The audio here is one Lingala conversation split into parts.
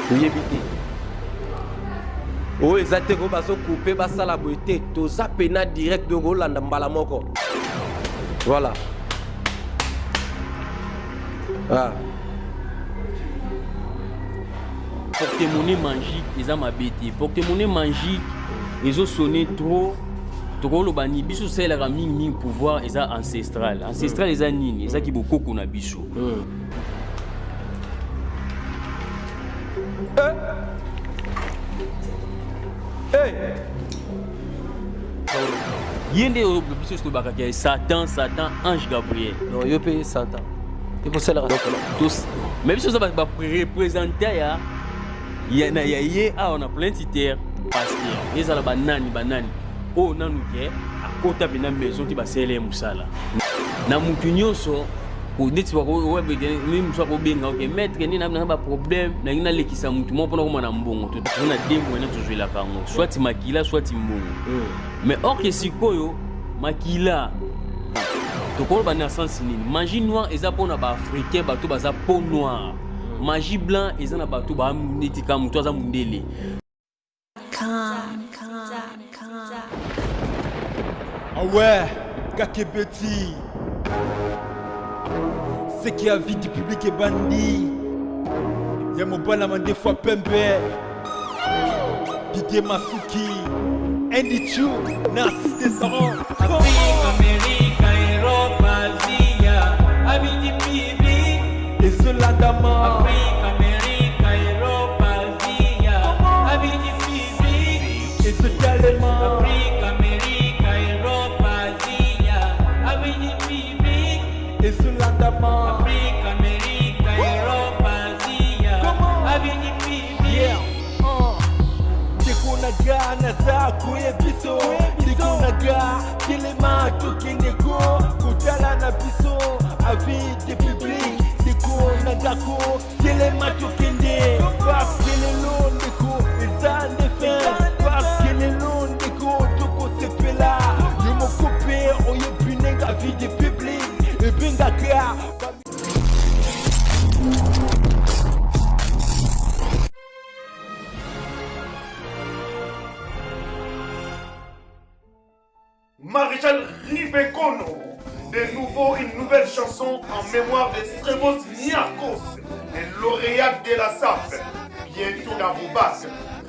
Toyebi te. Oyo eza te ko bazo couper basala boye te. Toza pena direct donc olanda mbala moko. Voilà. Ah. Porte-monnaie magique eza mabe te. Porte-monnaie magique ezo sonner trop tokoloba nini biso tosalelaka mingimingi pouvoir eza ancestral ancestral eza nini ezaki bokoko na biso mm. Eh. Eh. ye nde biso tolobaka ke satan satan ange gabriel non yo mpe satan ekosalaka mais biso oza barepresente ya ya na ya ye awa na planète terre pasteur ezala banani banani oyo nanu ke akota mpena maison ti basalela ye mosala na mutu nyonso neti mosu akobenga oke maître nde na baproblème nangi nalekisa motu moko mpona koma na mbongo toza na de moyen tozwelaka yango soit makila soit mbongo hmm. mais or ke sikoyo makila tokoloba na sens nini magie noire eza mpona baafricain bato baza peau noire hmm. magie blanc eza na bato ba neti ka moto aza mondele Ah ouais, Kakebeti. Ce qui a vie du public est bandit. Ya mobala mandefu pembe. Didier Masuki. Andy Chu, Narcisse Desarons. Afrique, Amérique, Europe, Asia, Abidi Bibi. Ezolandama. Afrique, Amérique, Europe, Asia, Abidi Bibi. Ezotalema. Afrique, Amérique, Europe, Asia, Abidi Bibi. Ezolandama. Afrique, Amérique, Europe, Asia, Abidi Bibi. Yeah. Ndeko na ga naza koyebiso ndeko na ga telema tokende ko kotala na biso avis de public ndeko na ndako telema tokende parce que lelo ndeko eza nde fin parce que lelo ndeko tokosepela yo moko mpe oyebi ndenge avis de public ebengaka Maréchal Ribecono, de nouveau une nouvelle chanson en mémoire de Stremos Niarchos, le lauréat de la SAP. Bientôt dans vos bacs.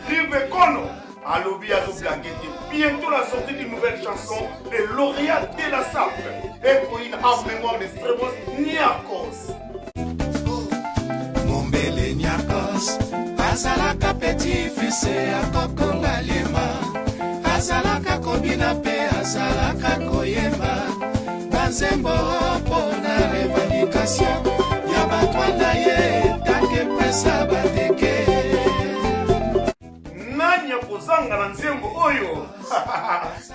Ribecono, alobi azoblague te. Bientôt la sortie d'une nouvelle chanson, le lauréat de la SAP. Héroïne en mémoire de Stremos Niarchos. Mombele Niarchos azalaka petit fils ya kokonga liema azalaka kobina mpe azalaka koyemba banzembo mpo na revendication ya bato na ye tanke pesa bateke nani akozanga na nzembo oyo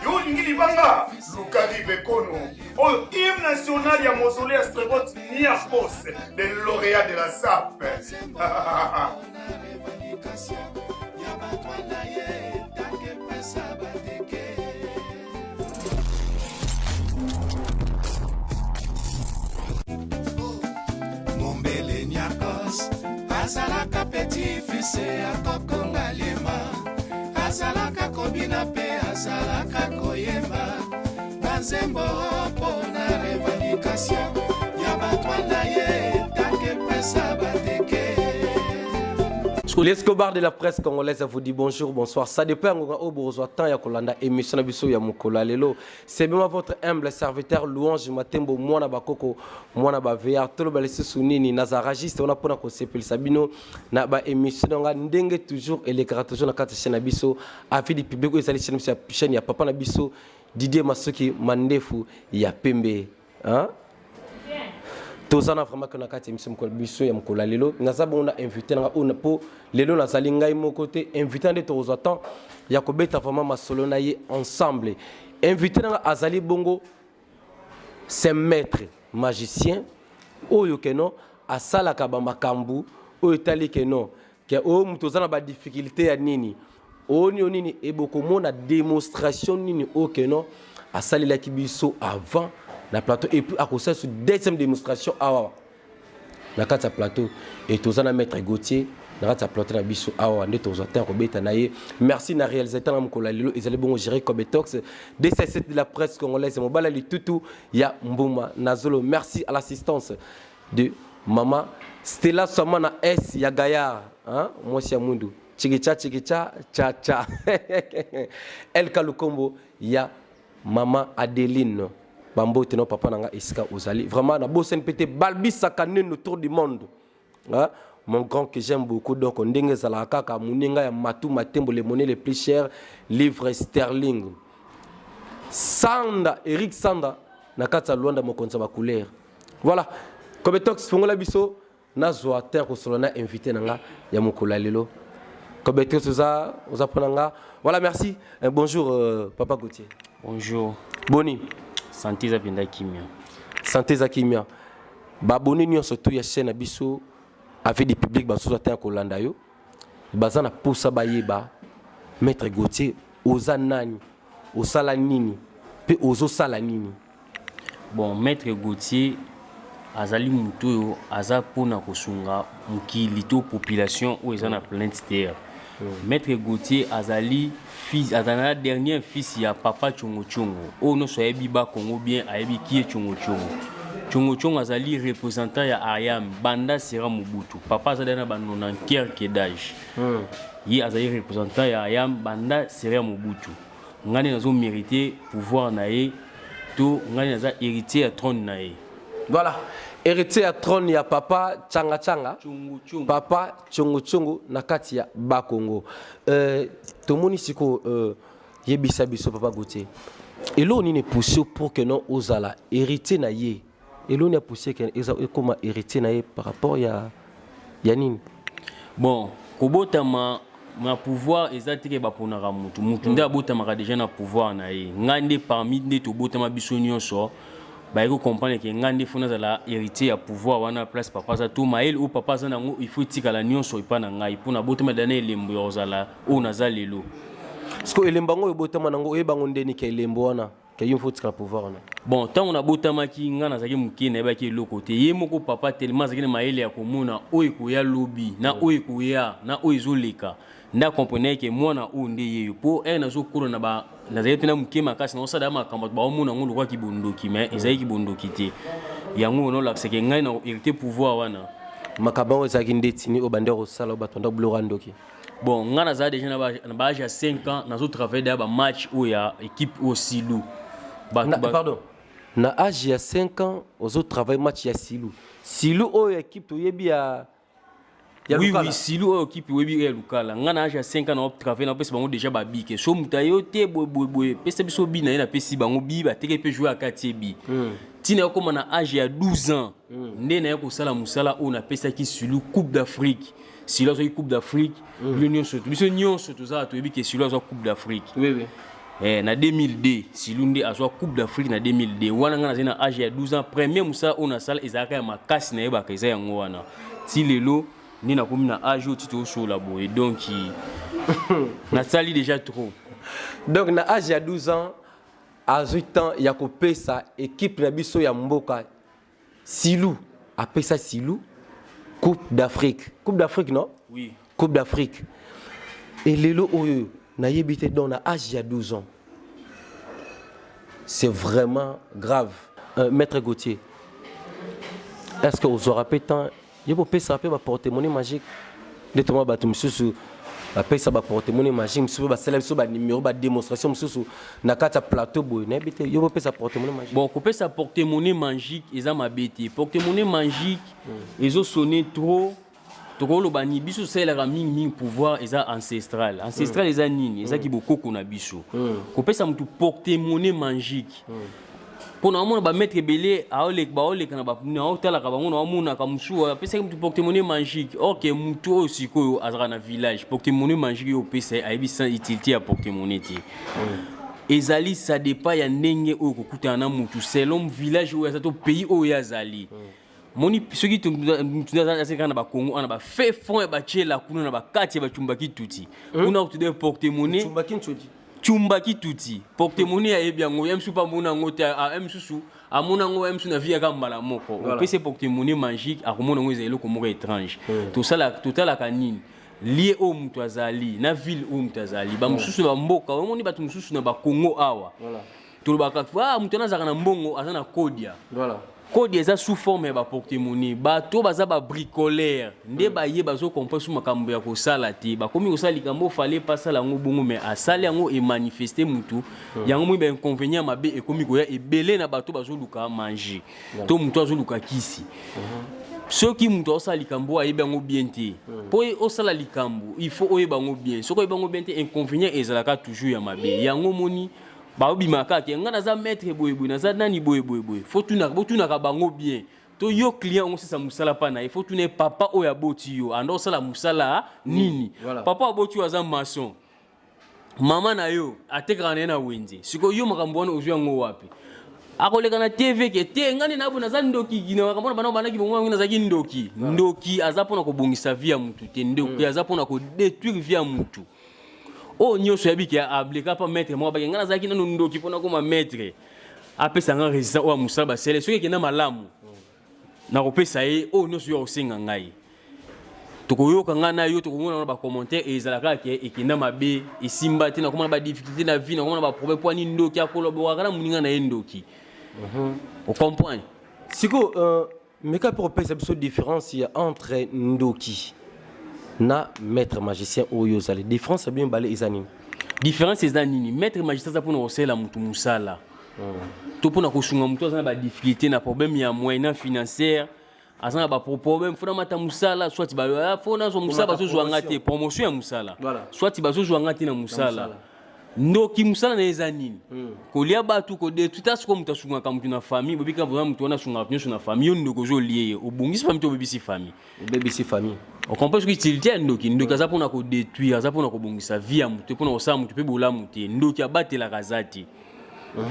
yo olingi libanga luka ribekono oyo hymne national ya mausolée ya strebot niarcos le lauréat de la sap Mombele Niarcos azalaka petit fils ya kokonga liema azalaka kobina mpe azalaka koyemba banzembo mpo na revendication ya bato na ye tanke pesa bateke L'escobar de la presse congolaise vous dit bonjour, bonsoir. Ça dépend ngonga oyo bozwa temps ya kolanda émission na biso ya mokolo ya lelo. C'est bien votre humble serviteur Louange Matembo mwana bakoko mwana ba VR toloba lisusu nini naza ragiste wana pona kosepelisa bino na ba émission na nga ndenge toujours elekaka toujours na kati ya chaîne na biso avis du public oyo ezali chaîne biso ya chaîne ya papa na biso Didier Masuki mandefu ya pembe hein? toza na vraiment na kati ya émission mokolo biso ya mokolo ya lelo naza bongo na invité na nga oyo mpo lelo nazali ngai moko te invité nde tokozwa temps ya kobeta vraiment masolo na ye ensemble invité na nga azali bongo c'est maître magicien oyo keno asalaka bamakambo oyo etali keno ke oyo moto oza na badifficulté ya nini oyo nini nini ebokomona démonstration nini oyo keno asalelaki biso avant na plateau et puis akosala su deuxième démonstration awa na kati ya plateau et toza na maître Gauthier Na kati ya plateau na biso awa nde tozwa temps ya kobeta na ye. Merci na réalisateur na mokolo ya lelo, ezali bongo Jerry Kobetox, DCC de la presse congolaise, mobala litutu ya mbuma na zolo. Merci à l'assistance de mama Stella Samana S ya Gaillard, hein, mwasi ya mwindu, chikicha chikicha cha cha, Elka Lukombo ya mama Adeline, bambote no papa na nga esika ozali. Vraiment nabosani mpe te balbisaka neno tour du monde, hein? Mon grand que j'aime beaucoup. Donc ndenge ezalaka kaka, moninga ya Matu Matembo, le monnaie le plus cher, livre sterling, Sanda Eric Sanda na kati ya Luanda, mokonzi ya bacouleur. Voilà, Kobetox, fongola biso, nazwa terre kosolola na invité na nga ya mokolo ya lelo. Kobetox, oza mpo na nga. Voilà, merci. Bonjour, papa Gauthier. Bonjour. Boni? Santé eza mpenza kimia. Santé eza kimia. Baboni nyonso to ya chaîne na biso Avis du public, basusu ata ya kolanda yo baza na posa bayeba maître Gauthier oza nani, osala nini mpe ozosala nini. Bon, maître Gauthier azali motu oyo aza mpona kosunga mokili to population oyo eza na planète Terre. Maître Gauthier azali fils, azali na dernier fils ya papa Tshongo Tshongo. Oyo nyonso ayebi Bakongo bien ayebi kie Tshongo Tshongo. Tshongo Tshongo azali représentant ya Ayam banda sera Mobutu. Papa azali na ba 90 quelque d'âge. Ye azali représentant ya Ayam banda sera Mobutu. Ngai nde nazo mérite pouvoir na ye to ngai naza héritier ya trône na ye. Voilà, héritier ya trône ya papa Tchanga Tchanga. Tshongo Tshongo. Papa Tshongo Tshongo na kati ya Bakongo. Tomoni sikoyo, yebisa biso, papa Gauthier, eloko nini epousse pour que non ozala héritier na ye? Eloko nini apousse ke ekoma héritier na ye par rapport ya nini? Bon, kobotama na pouvoir eza teke baponaka mutu. Mutu nde abotamaka déjà na pouvoir na ye. Ngai nde parmi nde tobotama biso nyonso, baye kocomprendre ke ngai nde faut nazala héritier ya pouvoir wana. Place papa aza to mayele oyo papa aza nango, il faut etikala nyonso epa na ngai, mpo nabotama deja na elembo ya kozala oyo naza lelo. Sikoyo elembo yango oyo obotama nango, oyebango ndeni ke elembo wana ke yo faut otikala pouvoir wana? Bon, ntango nabotamaki, ngai nazalaki moke, nayebaki eloko te. Ye moko papa tellement azalaki na mayele ya komona oyo ekoya lobi na oyo ekoya na oyo ezoleka, nde akomprenaki ke mwana oyo nde yeyo. Mpo ere nazokola na ba nazalaki mpena moke makasi, naosala ya makambo bato baomona yango lokola kibondoki, mais ezalaki kibondoki te. Yango wana olakisaki ngai na hérité pouvoir wana. Makambo yango ezalaki ndeti nini oyo bande kosala oyo bato banda biloko ya ndoki? Bon, ngai nazala déjà na baage ya 5 ans, nazotravaille deja bamatch oyo ya équipe oyo Silu. Bato Pardon, na age ya 5 ans ozotravaille match ya Silu? Silu oyo équipe toyebi ya Oui. Lukala. Oui, Silu oyo équipe oyebi ya Lukala. Ngai na age ya 5 ans na travaille, napesa bango déjà babike so moto ayo te boyeboyeboye, pesa biso bi na ye, napesi bango bi, bateki mpe joueur akati ye bi. Ntina yakóma na age ya 12 ans nde naye kosala mosala oyo napesaki Silu Coupe d'Afrique. Silu azwaki Coupe d'Afrique. Bino nyonso, biso nyonso tozala toyebi ke Silu azwa Coupe d'Afrique. Oui. Na 2002, Silu nde azwa Coupe d'Afrique na 2002 wana. Ngai nazali na age ya 12 ans. Premier mosala oyo nasala ezalaka ya makasi, nayebaka eza yango wana. Ti lelo nde nakomi na age oyo ti tosola boye, donc nasali déjà trop. Donc na age ya 12 ans azwi temps ya kopesa équipe na biso ya mboka Silu, apesa Silu Coupe d'Afrique. Coupe d'Afrique, non? Oui. Coupe d'Afrique. Elelo oyo nayebi te. Donc na age ya 12 ans, c'est vraiment grave. Maître Gauthier, est ce que ozwaka mpe temps ye kopesaka mpe baporte-monnaie magique nde toma bato mosusu bapesa baporte-monnaie magique, mosusu mpe basala biso banimero, badémonstration mosusu na kati ya plateau boye? Nayebi te, yo bopesa porte-monnaie magique? Bon, kopesa porte-monnaie magique eza mabe te. Porte-monnaie magique ezosonne trop. Tokoloba nini? Biso tosalelaka mingimingi pouvoir eza ancestral. Ancestral eza nini? Ezaki bokoko na biso. Kopesa motu porte-monnaie magique, mpo na omona bamaître ebele baoleka na naotalaka bango, naomonaka mosusu apesaki motu porte-monnaie magique. Or ke motu oyo sikoyo azalaka na village, porte-monnaie magique oyo opesa ye, ayebi sans utilité ya porte-monnaie te. Ezali ça dépend ya ndenge oyo kokutana na motu, selon village oyo aza to pays oyo ye azali. Moni soki mutu azali kaka na Bakongo wana, bafe fond ya batiela kuna na bakati ya bacumbaki tuti kuna, kutu de porte-monnaie. Tsumbaki ntshodi. Cumbaki tuti, porte-monnaie ayebi yango ye mosusu mpe amona yango te. Ye mosusu amona yango, ye mosusu na vie yaka mbala moko. Opesi porte-monnaie magique, akomona yango eza eloko moko étrange. Totalaka nini? Lieu oyo moto azali na ville oyo moto azali, bamosusu na bamboka, omoni bato mosusu na bakongo awa. Tolobaka, ah, moto wana azalaka na mbongo, aza na kodia. Kodia eza sous forme ya baporte-monnaie. Bato baza babricoleur nde baye bazocomprendre su makambo ya kosala te. Bakomi kosala likambo fale pasala yango bongo, mais asali yango emanifeste mutu yango. Moi, bainconvénient mabe ekomi koya ebele na bato bazoluka manger to moto azoluka kisi. Soki moto azosala likambo, ayebi yango bien te. Mpo osala likambo, il faut oyeba yango bien. Soki oyeba yango bien te, inconvénient ezalaka toujours ya mabe. Yango moni baobimaka kaka ke ngai naza maître boyeboye, naza nani boyeboyeboye. Faut tunaka, botunaka bango bien. To yo client yango osisa mosala mpa na ye, faut tuna ye: papa oyo aboti yo anda osala mosala nini? Papa aboti yo aza maçon, mama na yo atekaka na ye na wenze. Sikoyo yo makambo wana ozwi yango wapi? Akoleka na TV ke te, ngai nde naboye, naza ndoki na makambo wana. Bana bandaki bongo yango, nazalaki ndoki. Ndoki aza mpona kobongisa vie ya mutu te. Ndoki aza mpona kodétruire vie ya mutu. Oyo nyonso yabi ke ableka mpa maître moko abaki, ngai nazalaki nano ndoki mpona koma maître, apesa nga résistant oyo ya mosala basele. Soki ekenda malamu, nakopesa ye oyo nyonso yo akosenga ngai. Tokoyoka ngai na yo, tokomona na bacommentaire ezalaka ke ekenda mabe, esimba te, nakomona badifficulté na vie, nakomona baproblème. Mpo ani? Ndoki akolaboraka na moninga na ye ndoki, ocomprendre? Sikoyo meka mpe kopesa biso différence ya entre ndoki na maître magicien oyo ozali. Différence ya bino mibale eza nini? Différence eza nini? Maître magicien aza mpona kosalela motu mosala to mpona kosunga motu aza na badifficulté, na problème ya moyen financière, aza na baproblème, faut namata mosala, soit faut nazwa mosala, bazozwa nga te, promotion ya mosala, soit bazozwa nga te na mosala. Ndoki mosala na ye eza nini? Kolia bato, kodétruire. Ta sikoyo moto asungaka motu na famille, bobika vraiment moto wana asungaka nyonso na famille. Yo ndoki ozolie ye, obongisi famille to obebisi famille? Obebisi famille. Ocomprend soki utilité ya ndoki? Ndoki aza mpona kodétruire, aza mpona kobongisa vie ya motu, mpona kosala motu mpe bolamu te. Ndoki abatelaka aza te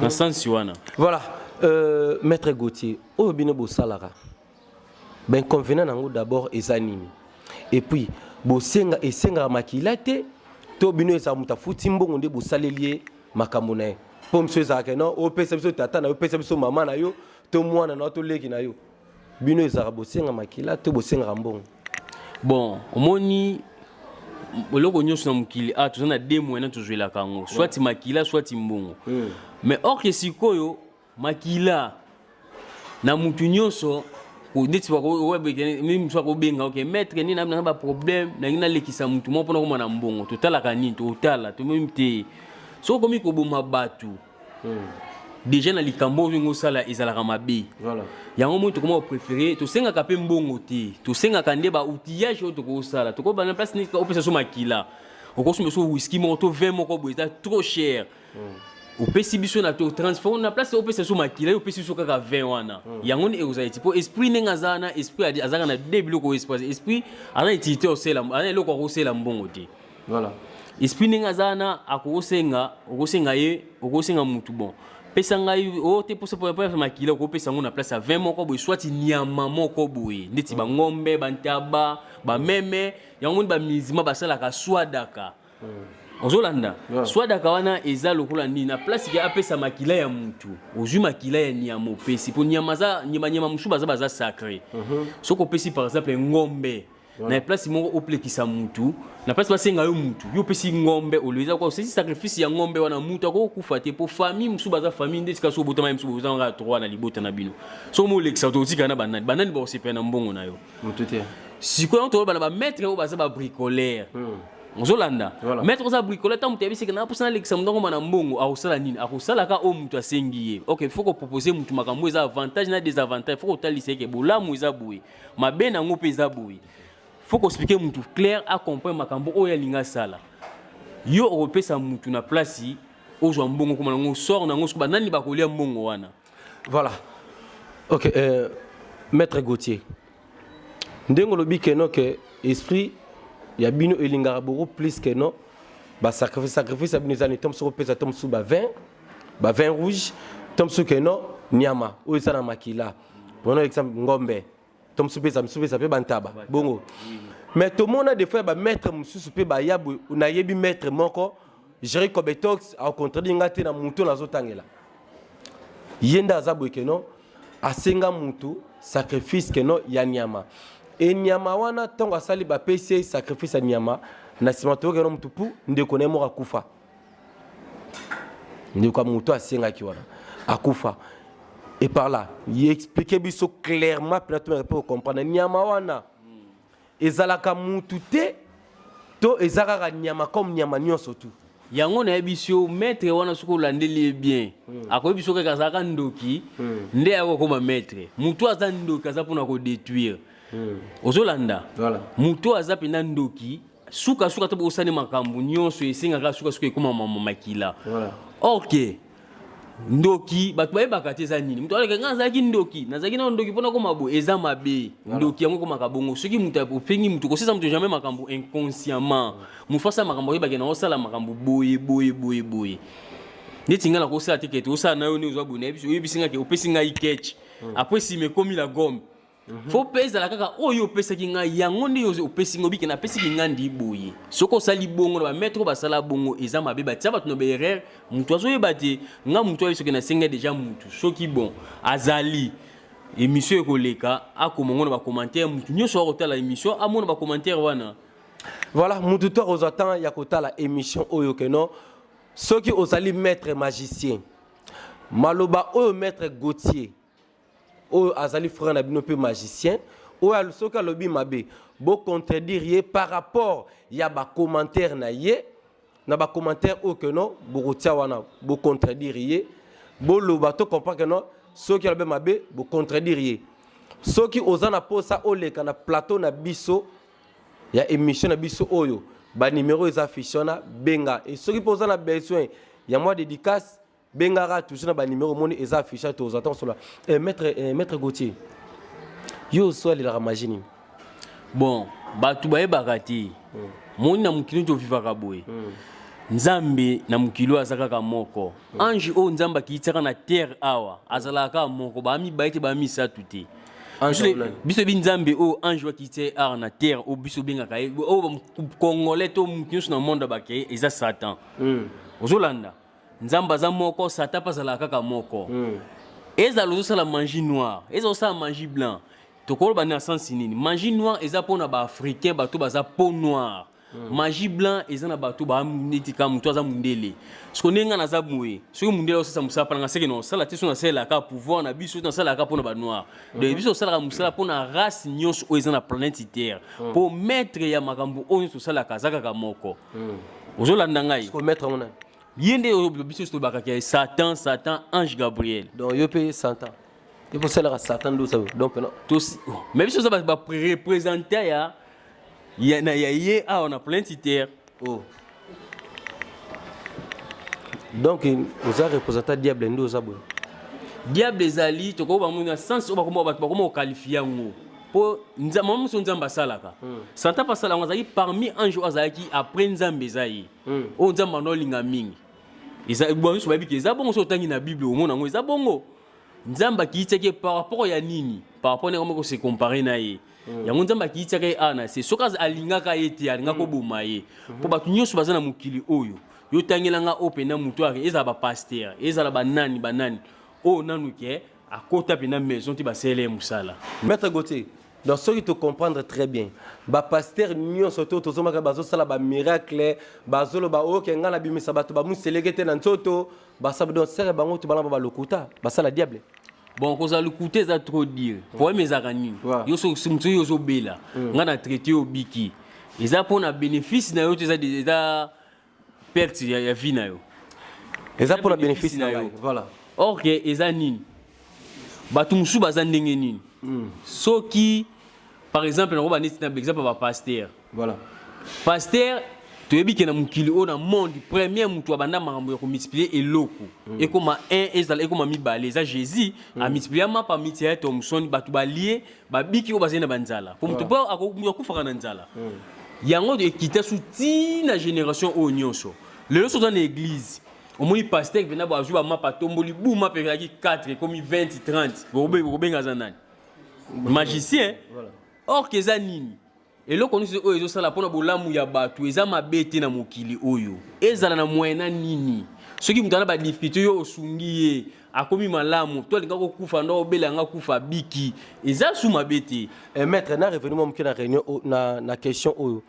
na sensi wana. Voilà, maître Gauthier, oyo bino bosalaka, bainconvénient nango d'abord eza nini? Et puis bosenga, esengaka makila te to bino ezala moto afuti mbongo nde bosaleli ye makambo na ye? Mpo mosu ezalaka no opesa biso tata na yo, opesa biso mama na yo, to mwana na yo, to leki na yo. Bino ezalaka bosenga makila to bosengaka mbongo? Bon, omoni, eloko nyonso na mokili a toza na deux moyens tozwelaka yango, soit makila, soit mbongo. Mais or ke sikoyo makila na mutu nyonso neti mosu akobenga: ok maître, nini na baproblème, nangi nalekisa mutu moko mpona koma na mbongo. Totalaka nini? Totala, tomoni te. Soki okomi koboma bato déjà na likambo oyo osala, ezalaka mabe. Yango moi tokoma kopréféré, tosengaka mpe mbongo te, tosengaka nde baoutillage oyo tokosala. Tokobana place nini? Opesa so makila, okosomba so whisky moko to vin moko boye, eza trop cher. Opesi biso na totransforme na place. Opesa so makila, yo opesi biso kaka vin wana. Yango nde ekozala eti mpo esprit ndenge aza wana, esprit azalaka na de biloko oyo. Esprit aza na utilité osala, aza na eloko akosala mbongo te. Esprit ndenge aza wana, akokosenga, okosenga ye, okosenga mutu: bon, pesa ngai o te mposa mpo makila. Okopesa yango na place ya vin moko boye, soit nyama moko boye ndeti bangombe, bantaba, bameme. Yango moni bamusulman basalaka swadaka, ozolanda? Swadaka wana eza lokola nini? Na place ke apesa makila ya mutu, ozwi makila ya nyama, opesi, mpo nyama aza banyama mosusu baza sacré. Soki opesi par exemple ngombe na place moko, oplekisa mutu na place basenga yo mutu, yo opesi ngombe, oloeza kwa osesi sacrifice ya ngombe wana, mutu akokufa te, mpo famille mosusu baza famille nde sika. So obotama ye mosusu, bozanga droit na libota na bino. Soki molekisa, tokotikala na banani? Banani bakosepela na mbongo na yo? Motu te. Sikoyo toloba na bamaître oyo baza babricoleur, ozolanda? Maître oza bricoleur, ntango moto ayebiseke na mposa nalekisa moto akoma na mbongo, akosala nini? Akosalaka oyo moto asengi ye. Ok, faut kopropose motu makambo eza avantage na désavantage. Faut kotalisa eke bolamu eza boye, mabe nango mpe eza boye. Faut koexpliquer motu clair, acomprendre makambo oyo alingi asala. Yo okopesa motu na place ozwa mbongo, koma nango sort nango, soki banani bakolia mbongo wana. Voilà, ok, maître Gauthier, ndenge olobi keno ke esprit ya bino elingaka beaucoup plus ke no basacrifice. Sacrifice ya bino eza nini? To mosuku opesa, to mosusu bavin, bavin rouge, to mosusu keno nyama oyo eza na makila, prenons exemple ngombe, to mosusu mpe mosusu eza mpe bantaba bongo. Mais tomona des fois ya bamaître mosusu mpe baya boye. Nayebi maître moko, Jerry Cobetox, akontredire nga te na motu nazotangela ye, nde aza boye keno asenga mutu sacrifice keno ya nyama. E nyama wana ntango asali, bapesi ye sacrifice ya nyama. Na nsima toyokena motu pu ndeko na ye moko akufa, ndeko ya moto asengaki wana akufa. Et par là ye explique biso clairement mpena tomeka mpe kocomprendre nyama wana ezalaka mutu te to eza kaka nyama comme nyama nyonso tu. Yango nayebisi yo, maître wana, soki olandeli ye bien, akoyebi biso kaka azalaka ndoki nde ayakokoma maître. Motu aza ndoki aza mpona kodétruire. Ozolanda? Voilà. Motu aza mpenza ndoki, sukasuka to bosani makambo nyonso esengaka sukasuka ekóma makila. Voilà. Or ke ndoki bato bayebaka te eza nini. Moto aleka ngai nazalaki ndoki, nazalaki nano ndoki mpona koma boye, eza mabe. Ndoki yango ekomaka bongo soki moto opengi moto kosesa moto jamais makambo inconsciemment. Moto asala makambo oyebaki na osala makambo boye boye boye boye. Neti ngai nakosala te kete osala na yo nde ozwa boye, nayebi oyebisi ngai ke opesi ngai ketch, après nsima ekomi la gomme. Fo mpe ezala kaka oyo opesaki ngai yango nde yo opesi ngai, obike napesiki ngai ndi boye. Soki osali bongo na bamaître oyo basala bongo, eza mabe, batia bato na baerreur. Moto azoyeba te nga moto oyo soki nasengai déjà motu, soki bon azali émission ekoleka, akoma ngo na bacommentaire. Motu nyonso akotala émission amona bacommentaire wana. Voilà, mutu to akozwa temps ya kotala émission oyo ke non, soki ozali maître magicien, maloba oyo maître Gautier oyo azali frère na bino mpe magicien oyo, soki alobi mabe, bocontredire ye par rapport ya bacommentaire na ye, na bacommentaire oyo ke non, bokotia wana, bocontredire ye, boloba to comprendre ke non, soki alobi mabe, bocontredire ye. Soki oza na posa oleka na plateau na biso ya émission na biso oyo, banimero eza affiché wana, benga. E soki mpe oza na besoin ya mwa dédicace, bengaka toujours na banimero omoni eza affiché. Tozwa ntango solola. Maître Gautier, yo osalelaka magie nini? Bon, bato bayebaka te. Moni na mokili tovivaka boye, Nzambe na mokili oyo aza kaka moko. Ange oyo Nzambe akiyitiaka na terre awa azalaka kaka moko, baa mibale te, baa misato te. Ange nani? Biso bi Nzambe oyo ange oyo akiyiti ye awa na terre, oyo biso obengaka ye, oyo Congolais to motu nyonso na monde abake, eza Satan. Ozolanda? Nzambe aza moko, Satan mpe azalaka kaka moko. Ezala ozosala magie noire, ezala ozosala magie blanc, tokoloba na sens nini? Magie noire eza mpona baafricain, bato baza peau noire. Magie blanc eza na bato ba neti ka moto aza mundele. Siko ndenge ngai naza boye, soki mundele osasa mosala mpa nanga, seke na osala te. So nasalelaka pouvoir na biso, nasalaka mpona banoir. Donc biso osalaka mosala mpona race nyonso oyo eza na planète Terre, mpo maître ya makambo oyo nyonso osalaka aza kaka moko. Ozolanda ngai? Siko maître yango nani? Ye nde oyo biso tolobaka ke Satan, Satan, ange Gabriel. Donc yo mpe Satan, yo mpe osalaka Satan nde osabe donc non? Oh, mais biso oza bareprésentant ya ye awa na planète Terre. Oh. Donc oza représentant diable nde oza boye? Diable ezali, tokoki bamoni na sens oyo bakoma bato bakoma koqualifier yango, mpo mama moso Nzambe asalaka, Satan mpe asala yango. Azalaki parmi ange oyo azalaki après Nzambe, eza ye oyo Nzambe ando olinga mingi. Eza nyonso bayebi ke eza bongo. Soki otangi na Bible, omona yango eza bongo. Nzambe akiyitiaki ye par rapport ya nini? Par rapport ndenge moko se compare na ye. Yango Nzambe akiyitiaka ye awa na se. Soki alingaka ye te, alingaka koboma ye, mpo bato nyonso baza na mokili oyo yo tangelanga oyo mpena moto ake, ezala bapasteur, ezala banani banani, oyo nanu ke akota mpena maison te, basalela ye mosala. Maître Gautier, donc soki tocomprendre très bien, bapasteur nyonso to tozomaka bazosala bamiracle, bazoloba oyoke ngai nabimisa bato bamuseleke te na nzoto, basala, donc sere bango to bana ba balokuta, basala diable? Bon, kozala lokuta eza trop dire. Problème ezalaka nini? Yo soki moto oyo ozobela, ngai na traité yo, obiki, eza mpona bénéfice na yo to eza perte ya vie na yo? Eza mpona bénéfice na yo. Voilà. Or ke eza nini? Bato mosusu baza ndenge nini? Soki par exemple nakoba neti na exemple ya bapasteur. Pasteur, toyebi ke na mokili oyo, na monde, premier moto abanda makambo ya komultiplier eloko, ekoma 1, ezala ekoma mibale, eza Jésus. Amultiplier mapa, amultiplier thomson, bato balie, babiki oyo bazali na banzala, po moto mpo akufaka na nzala. Yango ekita su ntina génération oyo nyonso lelo. So oza na église, omoni pasteur mpena bazwi bamapa, atomboli bu mapa, ezalaki 4, ekomi 20, 30, bokobenga aza nani? Magicien. Or ke eza nini? Eloko nyonso oyo ezosala mpona bolamu ya bato eza mabe te na mokili oyo, ezala na moyen na nini. Soki moto ana badifficulté, yo osungi ye. Akomi malamu to alinga kokufa ndo obela yanga kufa biki eza su mabe te. Eh, maître na revenu mwa moke na réunion na question oyo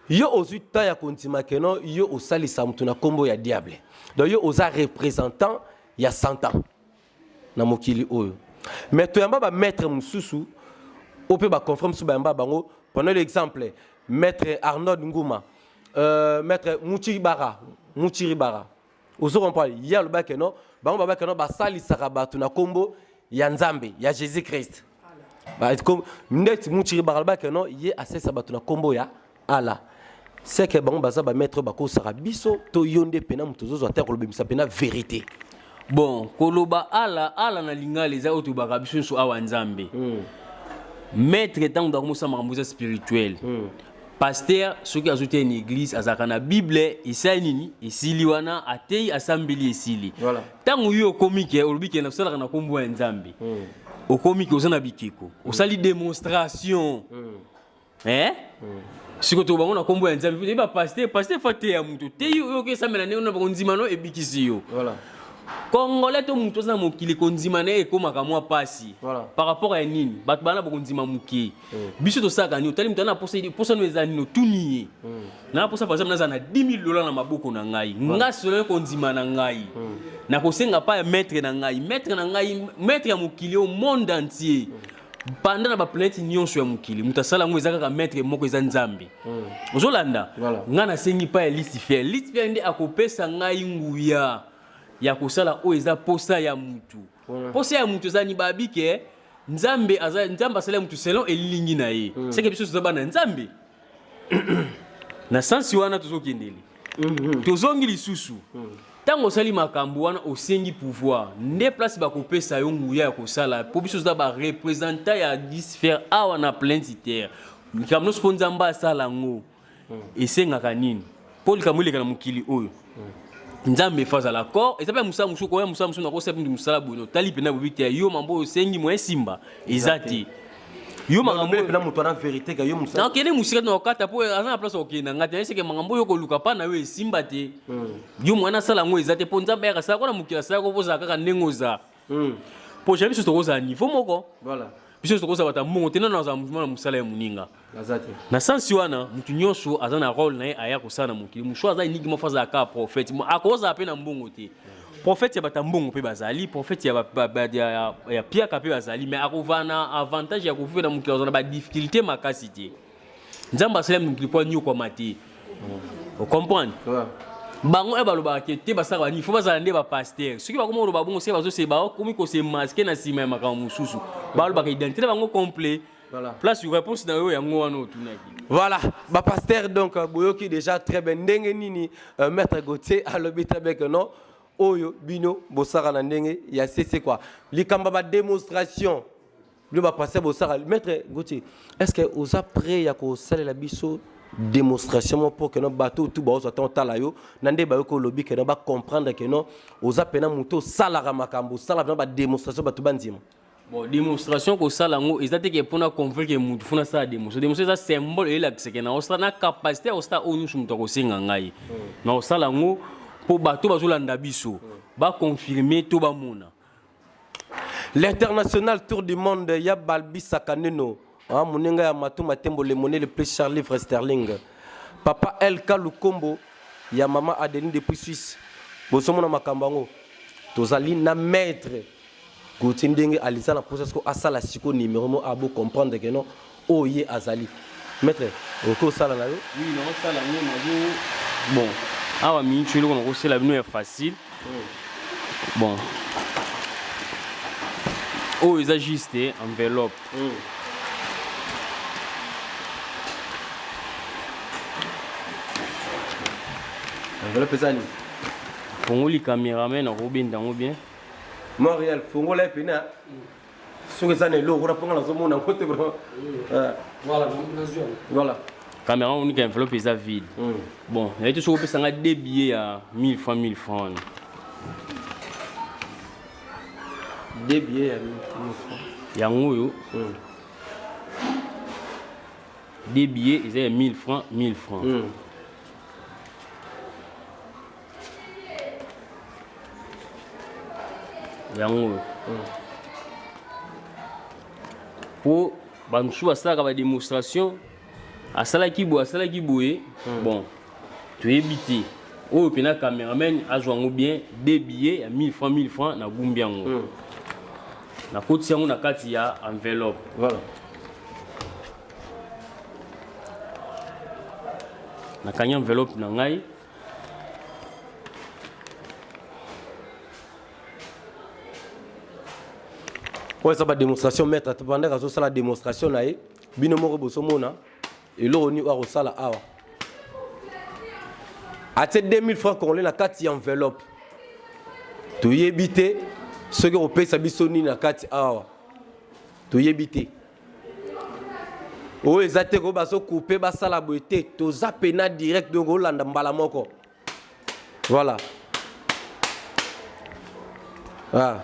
yo ozwi temps ya kondima ke non yo osalisa moto na nkombo ya diable, donc yo oza représentant ya 100 ans na mokili oyo, mais toyamba bamaître mosusu oyo mpe baconfrère mosusu bayamba bango. Prenons l'exemple maître Arnold Nguma, maître Muchiri Bara, Muchiri Bara, ozo comprendre, ye alobaki non, bango babaki non, basalisaka bato na nkombo ya Nzambe ya Jésus Christ. Ndeti Muchiri Bara alobaki non, ye asalisa bato na nkombo ya Allah. C'est que bango baza bamaître bakosaka biso to yo nde pena moto ozozwa te kolobimisa pena vérité. Bon, koloba ala ala na lingala eza oyo tobaka biso nyonso awa Nzambe. Maître ntango takomosala makambo eza spirituel. Pasteur soki azoteya na église azalaka na Bible, esali nini, esili wana, atei, asambeli, esili. Ntango yo okomi ke olobi ke nasalaka na nkombo ya Nzambe, okomi ke oza na bikeko, osali démonstration. Eh? Sikoyo to bango na nkombo ya Nzambe yeba pasteur, pasteur fa teya moto te yo oyoki esambela ndenge na bakondima no ebikisi yo. Congolais to moto aza na mokili kondima na ye ekomaka mwa pasi. Par rapport ya nini bato bana bakondima moke. Biso tosalaka nini? Otali moto ana posa, posa no eza nini, otuni ye. Na posa par exemple naza na 10 000 $ na maboko na ngai, nga selon kondima na ngai nakosenga pa ya maître na ngai, maître na ngai, maître ya mokili au monde entier, banda na baplanète nyonso ya mokili, moto asala yango eza kaka maître moko, eza Nzambe. Ozolanda? Ngai nasengi pa ya Lucifer, Lucifer nde akopesa ngai nguya ya kosala oyo eza posa ya mutu. Posa ya mutu eza ni babi ke Nzambe aza Nzambe, asala mutu selon elilingi na ye. Seke biso toza bana Nzambe na sansi wana. Tozokendele, tozongi lisusu. Ntango osali makambo wana, osengi pouvoir nde place bakopesa yo nguya ya kosala, mpo biso toza bareprésentant ya Lucifer awa na planète terre. Likambo nyonso mpo Nzambe asala yango esengaka nini? Mpo likambo eleka na mokili oyo, Nzambe efa azala accord. Eza mpe mosala mosusu, koya mosala mosusu nakosala mpe mosala boye, otali mpena bobi te yo mambo oyo osengi mo esimba eza te yo makambo oyo mpena moto wana vérité ka yo mosala. Nakende mosika na okata mpo aza na place okende na ngai te. Eseke makambo oyo koluka mpa na yo esimba te, yo mwana asala yango eza te, mpo Nzambe ayaka asala kona mokili, asala ko ozala kaka ndenge oza, mpo jamais biso tokozala niveau moko. Biso tokozala bato ya mbongo te, nano azala mouvement na mosala ya moninga. Naza te. Na sansi wana motu nyonso aza na rôle na ye aya kosala na mokili. Mosu aza uniquement fo azala kaka prophète, akozala mpe na mbongo te. Prophète ya bato ya mbongo mpe bazali, prophète ya piaka mpe bazali, mais akovaa na avantage ya kovivre na mokili, azala na badifficulté makasi te. Nzambe asali mokili mpo anyokwama te, ocomprendre? Bango oyo balobaka ke te basalaka banini, fo bazala nde bapasteur. Soki bakoma koloba bongo, soki bazose bakomi kose masquer na nsima ya makambo mosusu, balobaka identité na bango complet. Place réponse na yo yango wana otunaki. Voilà, ba pasteur, donc boyoki déjà très bien ndenge nini maître Gauthier alobi très bien que non, oyo bino bosaka na ndenge ya cc quoi. Likambo ba démonstration bino ba pasteur bosaka, maître Gauthier, est-ce que oza prêt ya kosalela biso démonstration mo pour que non bato tout baozwa ntango tala yo na nde bayoki olobi ke non, bacomprendre que non, oza pena moto osalaka makambo, osala pena badémonstration, bato bandima? Bon, démonstration kosala yango eza te ke mpona convaincre mutu funa asala démonstration. Démonstration eza symbole eyelakisaka na osala na capacité ya kosala oyo nyonso moto akosenga ngai na kosala yango, mpo bato bazolanda biso baconfirme to bamona. L'international tour du monde ya Balbi Sakaneno, ah, moninga ya Matu Matembo, le monnaie le plus Charlie Sterling, papa LK Lukombo ya mama Adeline depuis Suisse. Bozomona makambo yango, tozali na maître Gauthier ndenge aliza na posa siko asala siko numéro mo abo comprendre que non, oyo ye azali maître, okoki osala na yo. Oui, nakosala yango nazo. Bon, awa miniti eloko nakosala bino ya facile. Bon, oyo eza juste enveloppe. Enveloppe eza nini? Fongoli cameraman, nakobenda yango bien. Montréal, fongola ye pena soki eza na eloko kuna, mponga nazomona yango te vraiment. Voilà. Caméra onika, enveloppe eza vide. Bon, nayebi te soki opesanga deux billets ya 1000 francs, 1000 francs wana. Deux billets ya 1000 francs? Yango oyo, deux billets eza ya 1000 francs, 1000 francs. Yango oyo. Po ba mosusu basalaka ba démonstration asalaki boye asalaki boye hmm. bon toyebi te oyo mpena cameraman azwa yango bien de billet ya 1000 francs 1000 francs nagumbi yango hmm. nakotisi yango na kati ya enveloppe voilà. nakangi enveloppe na ngai oyo eza badémonstration maître pendant azosala démonstration na ye bino moko bozomona eloko nini oyo akosala awa atie 2000 francs congolais na kati ya enveloppe toyebi te soki okopesa biso nini na kati awa toyebi te oyo eza te ko bazokupe basala boye te toza pena direct donc olanda mbala moko Voilà. Ah.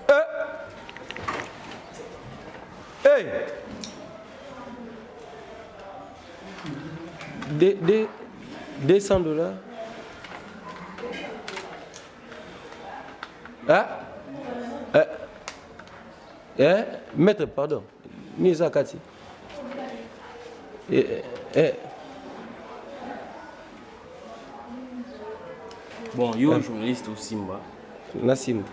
Eh. Hey. De, de, 200 dollars. Hein? Eh. Eh, maître, pardon. Ni eza kati. Eh, eh. Bon, yo eh. journaliste osimba. Nasimba.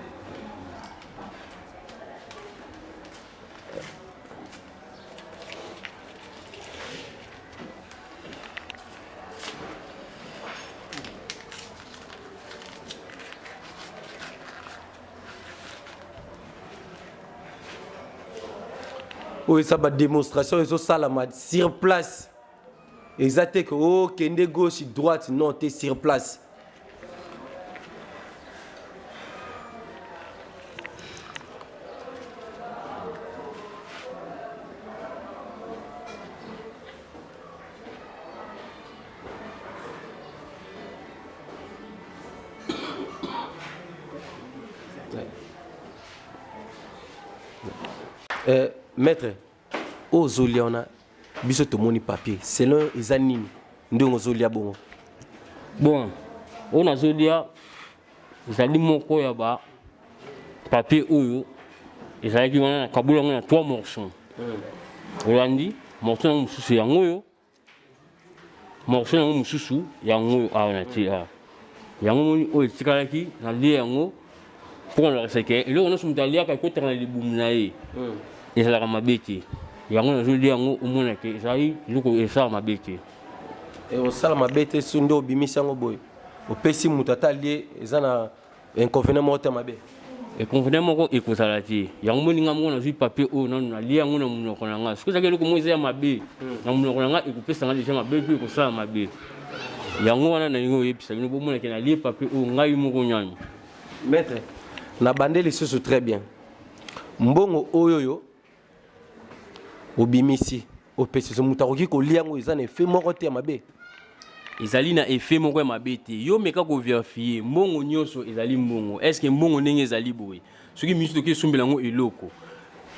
oyo eza bademonstration ezosalama sur place eza te ke okende oh, gauche droite non te sur place Euh, maître oyo ozolia wana biso tomoni papier selon eza nini ndenge ozolia bongo bon oyo nazolia ezali moko ya ba papier oyo ezalaki wana na kabola yango na trois morceaux hmm. olandi morceau yango mosusu yango oyo morceau yango mosusu yango oyo awa na tie awa yango moni oyo etikalaki nalie yango mpo nalakisa ke eloko nyonso moto aliaka ekotaka na libumu na ye hmm. ezalaka mabe te yango nazolia yango omona ke ezali eloko esala mabe te ekosala mabe te so nde obimisi yango boye opesi moto ata alie eza na inconvénient moko te mabe inconvénient moko ekozala te yango moni nga moko nazwi papier oyo nanu nalie yango na monoko na nga soki ezalaki eloko moko eza ya mabe hmm. na monoko na nga ekopesa nga deja mabe mpe ekosala mabe yango wana nalingi oyebisa bino bomonake nalie papier oyo ngai moko nyani maître na bande lisusu très bien mbongo oyo oyo obimisi opesi so moto akoki kolia yango eza na effet moko te ya mabe ezali na effet moko ya mabe te yo meka koverifie mbongo nyonso ezali mbongo estce mbongo ndenge ezali boye soki misu toki esombela yango eloko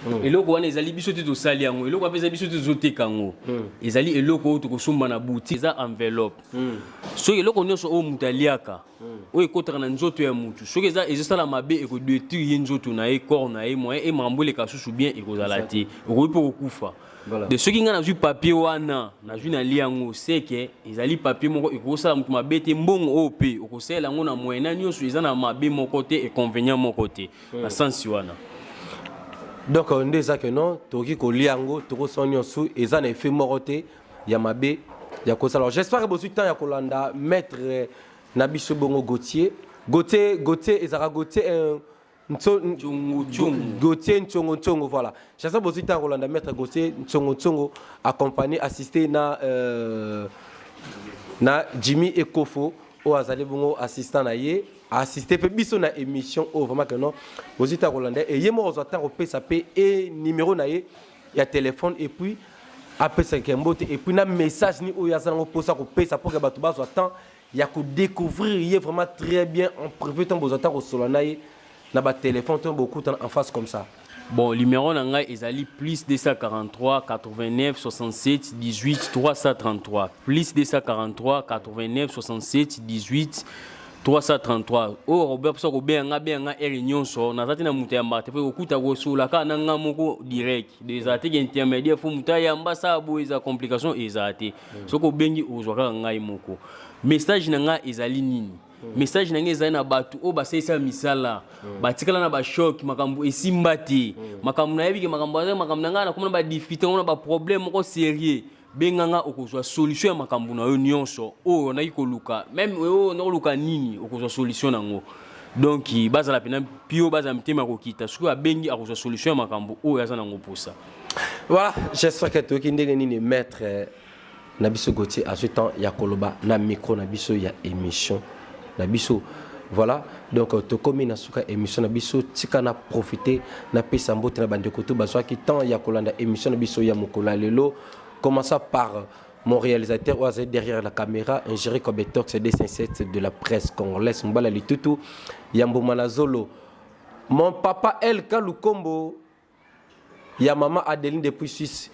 hmm. eloko wana ezali biso te tosali yango eloko wana mpe ezali biso te tozoteka yango hmm. ezali eloko oyo tokosomba na boutique eza enveloppe hmm. soki eloko nyonso oyo moto aliaka oyo ekotaka na nzoto ya mutu soki eza ezosala mabe ekodetruire ye nzoto na ye corps na ye moyen e makambo eleka susu bien ekozala te okoki mpe kokufa de soki ngai nazwi papier wana nazwi nalia yango seke ezali papier moko ekosala moto mabe te mbongo oyo mpe okosalela yango na moyen na nyonso eza na mabe moko te econvenient moko te na sensi wana donc euh, nde eza ke non tokoki kolia yango tokosala nyonso eza na effet moko te ya mabe ya kosala j'espère que bozwi temps ya kolanda maître euh, na biso bongo Gauthier Gauthier Gauthier ezalaka Gauthier euh, Gauthier Ntsongo Ntsongo voilà j'espère bozwi temps ya kolanda maître Gauthier Ntsongo Ntsongo accompagné assisté na euh, na Jimmy Ekofo oyo azali bongo assistant na ye assisté mpe biso na émission oyo vraiment que non bozwi temps ya kolanda ye ye moko ozwa temps kopesa mpe e numéro na ye ya téléphone et puis apesaka mbote et puis na message ni oyo aza nango mposa kopesa mpo ke bato bazwa temps ya kodécouvrir ye vraiment très bien en privé ntango bozwa temps kosolola na ye na batelefone to bokutana en face comme ça. Bon, numéro na ngai ezali plus 243 89 67 18 333. Plus 243 89 67 18 333. Oyo Robert mposa kobenga nga, benga nga heure nyonso, naza te na moto ayambaka te, po ekokuta kosola kaka na nga moko direct. Donc ezala te ke intermédiaire, fo moto ayamba sala boye, eza complication, ezala te. Soki obengi, ozwa kaka ngai moko. Message na ngai ezali nini? Message na ngai ezali na bato oyo basalisa misala, batikala na bachoc, makambo esimba te. Makambo nayebi ke makambo aza makambo na ngai, nakoma na badifficulté, na baproblème moko sérieux, benga nga, okozwa solution ya makambo na yo nyonso oyo onaki koluka. Même oyo ona koluka nini, okozwa solution nango. Donc bazala mpena pio, bazala mitema ya kokita. Soki abengi, akozwa solution ya makambo oyo aza nango mposa. Voilà, j'espère que toyoki ndenge nini maître na biso Gautier azwi temps ya koloba na micro na biso ya émission na biso. Voilà, donc tokomi na suka émission na biso. Tika na profiter napesa mbote na bandeko to bazwaki temps ya kolanda émission na biso ya mokolo ya lelo. Commençant par mon réalisateur oyo azali derrière la caméra, Ingéri Kobetox 257 de la presse congolaise, Mbala Litutu ya Mboma na Zolo, mon papa Elka Lukombo ya mama Adeline depuis Suisse.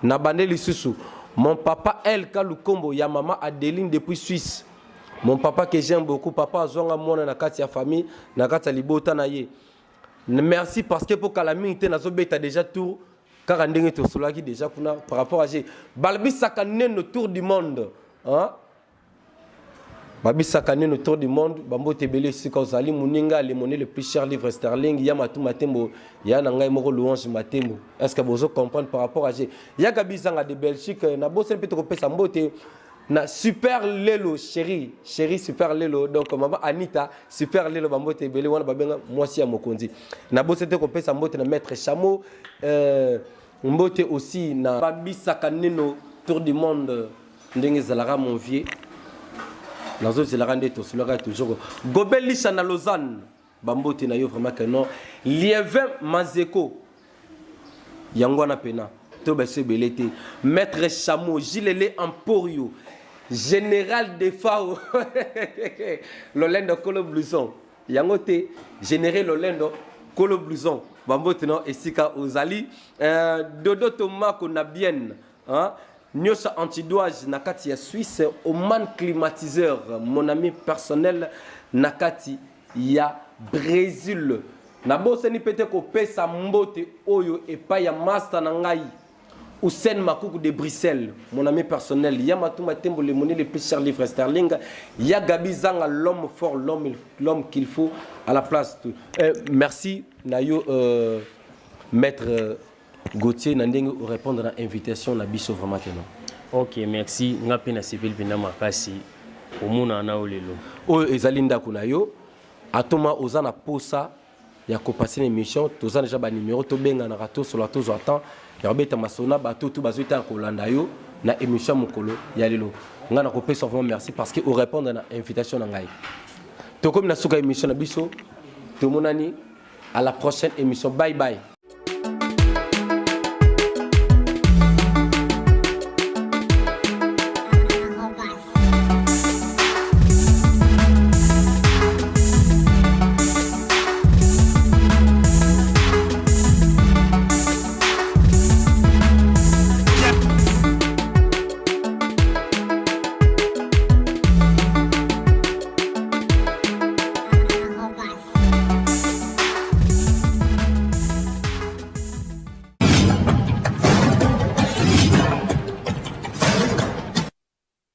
Na bande lisusu, mon papa Elka Lukombo ya mama Adeline depuis Suisse, mon papa que j'aime beaucoup, papa azwanga mwana na kati ya famille, na kati ya libota na ye. Merci, parce que mpo kala mingi te nazobeta déjà tour kaka ndenge tosolaki déjà kuna par rapport à g balobisaka neno tour du monde, hein? Babisaka neno tour du monde. Bambote ebele esika ozali, moninga alemone le plus cher livre sterling ya Matu Matembo, ya na ngai moko Louange Matembo. Est ce que bozo comprendre par rapport à g yaka bizanga de Belgique? Nabosani mpe tokopesa mbote na Super Lelo, chéri chéri Super Lelo, donc mama Anita Super Lelo, bambote ebele wana babenga mwasi ya mokonzi. Nabosani te kopesa mbote na maître Chameau, mbote aussi na babisaka neno tour du monde ndenge ezalaka. Mon vieux, nazozelaka nde tosolaka toujours Gobelisa na Lausanne, bambote na yo vraiment que non. Lievin Mazeko, yango wana pena to baso ebele te. Maître Chameau, Gilele Emporio, général Defao, Lolendo Kolo Blouson, yango te, général Lolendo Kolo Blouson, bambote na esika ozali. Dodo Tomako na Bienne, hein? Nyonso antidouage na kati ya Suisse, Oman Climatiseur, mon ami personnel na kati ya Brésil. Nabosani mpe te kopesa mbote oyo epai ya master na ngai Hussein Makuku de Bruxelles, mon ami personnel. Yamatou Tembo, le monnaie le plus cher livre sterling. Ya Gabi Zanga, l'homme fort, l'homme qu'il faut à la place. Merci, Nayo, maître Gauthier, na ndenge répondre à l'invitation, na biso vraiment teno. Ok, merci. Nga mpe nasepeli mpenza makasi komona na yo lelo. Oyo ezali ndako na yo. Atoma oza na posa ya kopasser na émission, toza déjà ba numéro, tobenganaka, tosola, tozwa temps ya kobeta masolo na bato tu bazwi ntango kolanda yo na émission mokolo ya lelo. Ngai nakopesa vraiment merci parce que orépondre na invitation na ngai. Tokomi na suka émission na biso. Tomonani à la prochaine émission. Bye bye.